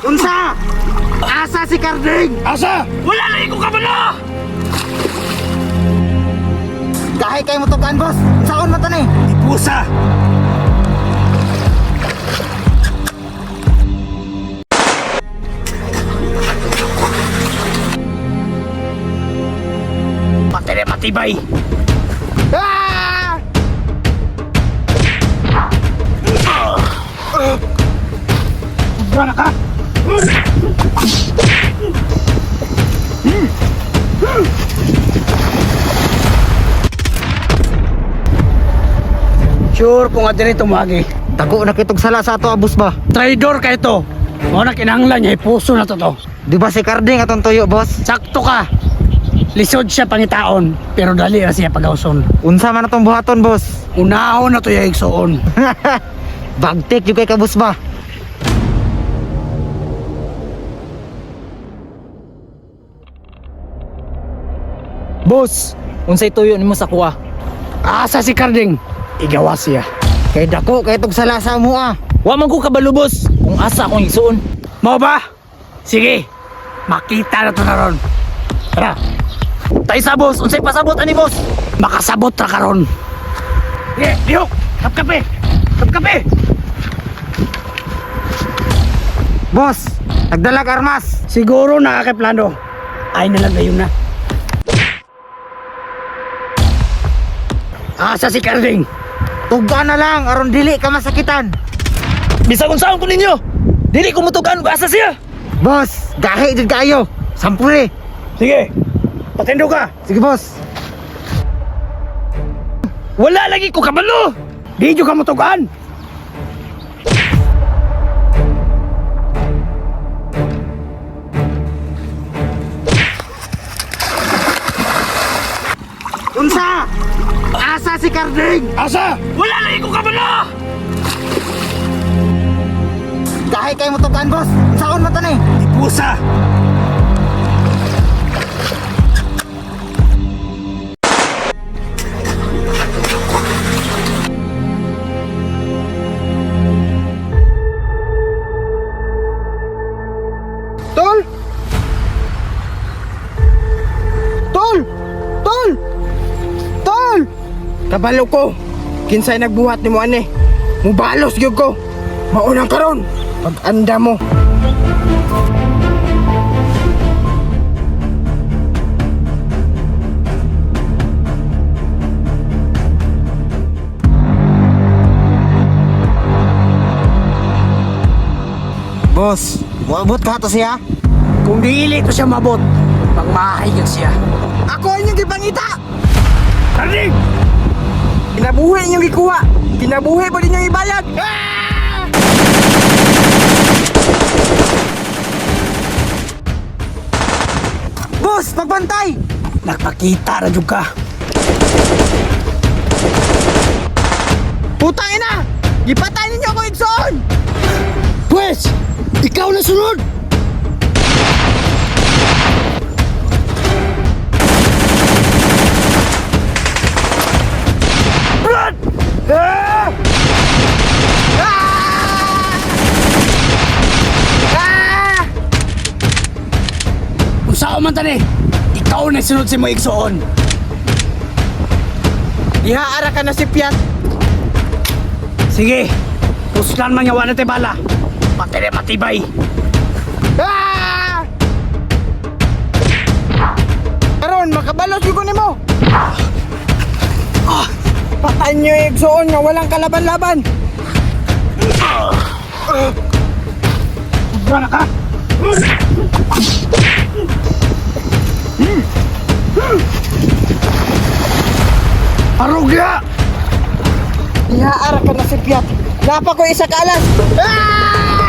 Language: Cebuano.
Unsa? Asa si Karding? Asa? Wala lagi ko kabalo! Gahi kay mo tugan, boss. Unsaon man to ni? Ipusa! Patay na matibay! Ah! Sobra na ka! Sure ko nga diri tumagi. Dako na kitog sala sa ato, ah, boss ba? Traidor ka ito. Mo na kinahanglan niya ipuso na to to. Di ba si Karding atong tuyo, boss? Sakto ka. Lisod siya pangitaon, pero dali ra siya pagawson. Unsa man atong buhaton, boss? Unahon na to yung igsuon. Bagtik jud kay ka, boss ba? Boss, unsay tuyo nimo sa kuha? Asa si Karding? Igawa siya. Kay dako kay tog sala sa amo ah. Wa man ko kabalo boss kung asa akong igsuon. Mao ba? Sige. Makita na to na ron. Tara, Tay sa boss, unsay pasabot ani boss? makasabot ra karon. Sige, lihok. Kapkape. Kapkape. Boss, nagdalag armas. Siguro nakakaplano. Ay na lang gayon na. Asa si Karding? Tugba na lang aron dili ka masakitan. Bisag unsaon ko ninyo. Dili ko mutugan kung asa siya. Boss, gahi jud kayo. Sampure. Sige. Patendo ka. Sige, boss. Wala lagi ko kabalo. Di jud ka mutugan. Unsa? Asa si Karding? Asa? Wala lagi ko kabalo. Gahi kay mo tugan, boss. Unsaon man to ni? Ipusa. Tol! Tol! Tol! Tol! Kabalo ko. Kinsay nagbuhat nimo ani? Mubalos gyud ko. Maunang karon. Pag-anda mo. Boss, moabot ka to siya? Kung dili to siya mabot, pagmahay gyud siya. Ako inyong gipangita. Karding! Kinabuhi inyong gikuha. Kinabuhi pa ninyong ibayad. Boss, pagbantay! Nagpakita ra jud ka. Putang ina! Gipatay ninyo ako igsoon! Pwes, ikaw na sunod. Brad! Ah! Ah! Unsa man tani? Ikaw na sunod si mo igsuon. Diha ara ka na si Piat. Sige. Puslan man nga wa na tay bala. Patay na matibay. Ah! Karon makabalos gyud ko nimo. Patay niyo yung igsoon nga walang kalaban-laban. Sobra na ka. Arugya! Diha ara ka na si Piat. Napa ko isa ka alas. Ah!